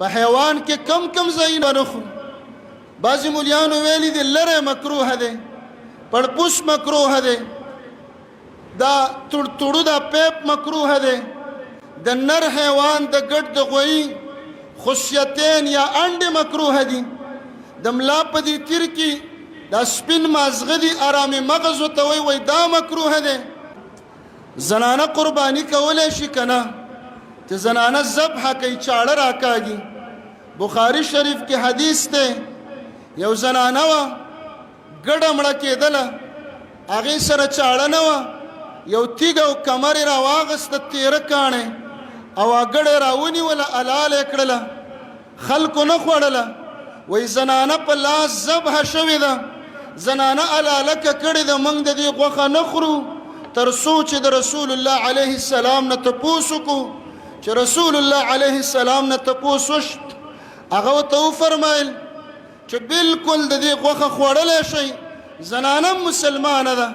په حیوان کې کم کم ځایونه نه خورو. بعضې مولیانو ویلي دي لری مکروه دی، پړپوس مکروه دی، دا تړتړو دا پیپ مکروه دی، د نر حیوان د ګډ د غویي خصیتین یا انډې مکروه دي، د ملا په دې تیر کې دا سپین مازغه دي ارامې مغز ورته وایي، وایي دا مکروه دی. زنانه قرباني کولی شي که نه؟ چې زنانه ذبح کوي، چاړه راکاږي. بخاري شریف کې حدیث دی، یو زنانه وه ګډه مړه کېدله، هغې سره چاړه نه وه، یو تیږه او کمر یې راواغسته، تیره کاڼی او ګډه یې راونیوله، حلاله یې کړله، خلکو نه خوړله. وایي زنانه په لاس ذبح شوې ده، زنانه حلاله کړې ده، موږ د دې غوښه نه خورو تر څو چې د رسول الله علیه السلام نه تپوس وکړو. چې رسول الله علیه السلام نه تپوس وشو، هغه ورته وفرمایل چې بالکل د دې غوښه خوړلی شئ. زنانه مسلمانه ده،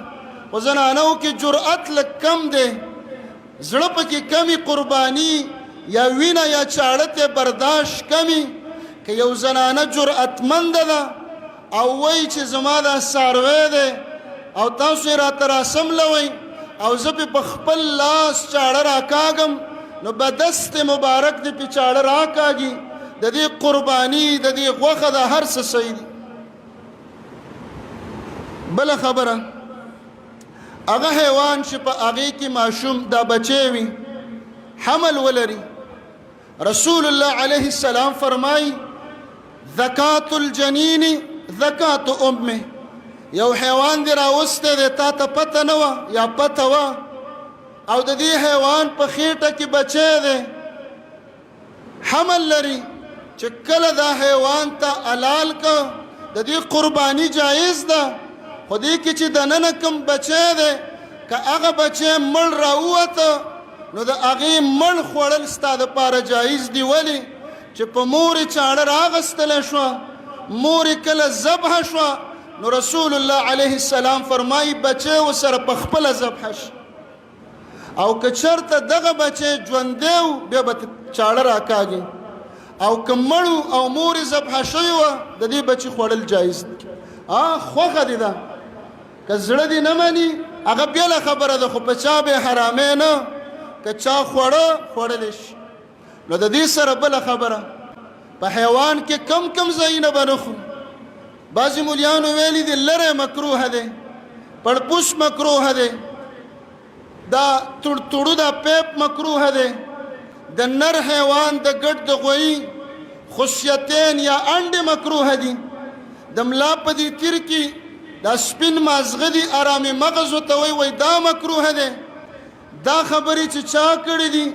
خو زنانو کې جرأت لږ کم دی، زړه پکې کمی، قرباني یا وینه یا چاړه ته برداشت کمی. که یو زنانه جرأتمنده ده او وایي چې زما دا څاروی دی او تاسو یې راته راسملوئ او زه پې په خپل لاس چاړه راکاږم، نو به دست مبارک دې پې چاړه راکاږي. د دې قرباني، د دې غوښه، د هر څه صحیح دي. بله خبره، هغه حیوان چې په هغې کې ماشوم دا بچی وي، حمل ولري، رسول الله علیه السلام فرمای ذکات الجنین ذکات امه. یو حیوان دی راوستی دی، تا ته پته نه وه یا پته وه، او د دې حیوان په خېټه کې بچی دی، حمل لري، چې کله دا حیوان ته حلال که د دې قرباني جایز ده، خو دې کې چې دننه کوم بچی دی، که هغه بچی مړ راووته نو د هغې مړ خوړل ستا دپاره جایز دي. ولې چې په مور یې چاړه راغستلی شوه، مور یې کله ذبح شوه، نو رسول الله علیه السلام فرمایي بچی ورسره په خپله ذبح شي، او که چرته دغه بچی ژوندی و بیا به چاړه راکاږي، او که مړ او مور یې ذبح شوې وه د دې بچي خوړل جایز دي. خوښه دې ده، که زړه دې نه مني هغه بېله خبره ده، خو په چا به حرامې نه، که چا خوړه خوړلی شي. نو د دې سره بله خبره، په حیوان کې کم کم ځایونه به نه خورو. بعضې مولیانو ویلي دي لری مکروه دی، پړپوس مکروه دی، دا تړتړو دا پیپ مکروه دی، د نر حیوان د ګډ د غویي خصیتین یا انډې مکروه دي، د ملا په دې تیر کې دا سپین مازغه دي ارامې مغز ورته وایي، وایي دا مکروه دی. دا خبرې چې چا کړې دي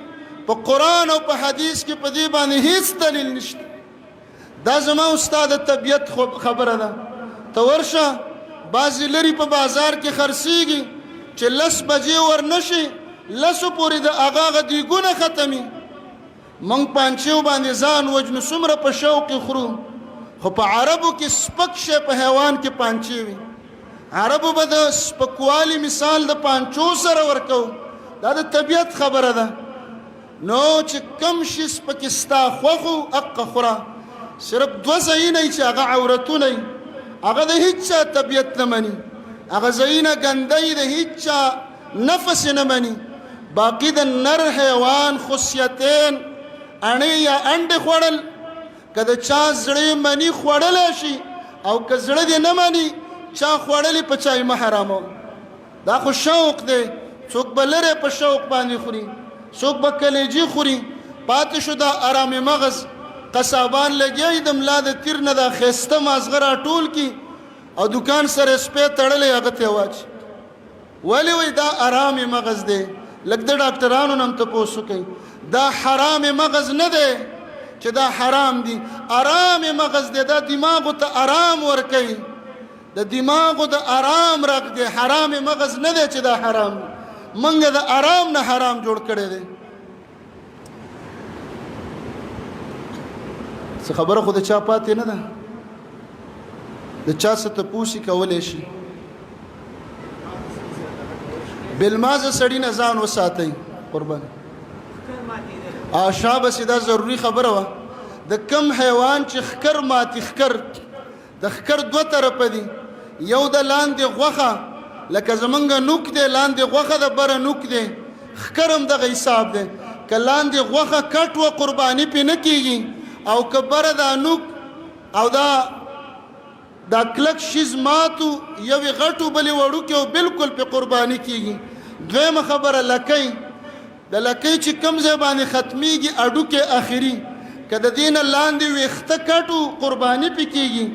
په قرآن او په حدیث کې په دې باندې هیڅ دلیل نشته. دا زما او ستا د طبیعت خبره ده. ته ورشه بعضې لري په بازار کې خرڅېږي چې 10 بجې ور نه شي، لسو پورې د هغه هغه دیګونه ختمي. موږ پانچیو باندې ځان وژنو، څومره په شوق یې خورو، خو په عربو کې سپک شی په حیوان کې پانچې وي. عربو به د سپکوالي مثال د پانچو سره ورکو. دا د طبیعت خبره ده. نو چې کم شي پکې ستا خوښ و اقه خوره. صرف دوه ځایونه چې هغه عورتونه، هغه د هیچا طبیعت نه مني، هغه ځایونه ګنده وي، د هیچا نفس نه مني. باقي د نر حیوان خصیتین اڼې یا انډې خوړل که د چا زړه مني خوړلی شي، او که زړه دې نه مني چا خوړلې په چا یې مه حراموه. دا خو شوق دی، څوک به لرې په شوق باندې خوري، څوک به کلیجي خوري. پاتې شو دا ارام مغز، قصابان لګیا دي د ملا د تیر نه دا ښایسته مازغه راټول کړي او دکان سره سپی تړلی هغه ته واچي. ولې؟ وایي دا ارام مغز دی. لږ د ډاکټرانو نه هم تپوس وکړئ، دا حرام مغز نه دی چې دا حرام دی، ارام مغز دی. دا دماغو ته ارام ورکوي، د دماغو د آرام رغ دی، حرام مغز نه دی چې دا حرام دی. مونږ د آرام نه حرام جوړ کړی دی. څه خبره خو د چا پاتې نه ده، د چا څه تپوسي کولی شي. بلمازه سړي نه ځان وساتئ قربان. شابه سي، دا ضروري خبره وه. د کم حیوان چې ښکر ماتي، ښکر د ښکر دوه طرفه دي، یو د لاندې غوښه لکه زمونږ نوک دی، لاندې غوښه د بره نوک دی، ښکر هم دغه حساب دی. که لاندې غوښه کټ وه قرباني پې نه کېږي، او که بره دا نوک او دا دا کلک شیز ماتو، یوې غټو بلې وړوکې او بالکل پې قرباني کېږي. دویمه خبره لکۍ، د لکۍ چې کوم ځای باندې ختمیږي اډوکی اخري، که د دې نه لاندې ویښته کټ و قرباني پې کېږي،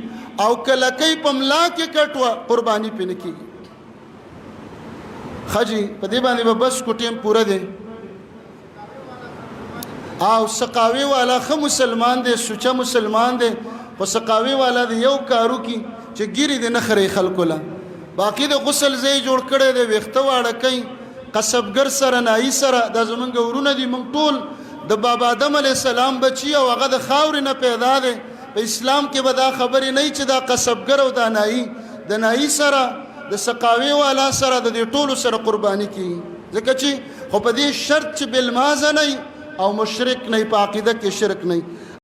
او که لکۍ په ملا کې کټ وه قرباني پې نه کېږي. ښه جي، په دې باندې به بس کو، ټیم پوره دی. او سقاوي والا ښه مسلمان دی، سوچه مسلمان دی، خو سقاوي والا دی یو کارو کی چې ګیری دی نه خري خلکو له. باقي د غسل ځای جوړ کړی دی، ویښته واړه کوي قصبګر سره نايي سره. دا زمونږ ورونه دي، مونږ ټول د بابا آدم علیه السلام بچي او هغه د خاورې نه پیدا دی. په اسلام کې به دا خبرې نه چې دا قصبګر او دا نايي، د نايي سره د سقاوي والا سره د دې ټولو سره قرباني کیږي، ځکه چې خو په دې شرط چې بلمازه نه او مشرک نه، په عقیده کې شرک نه.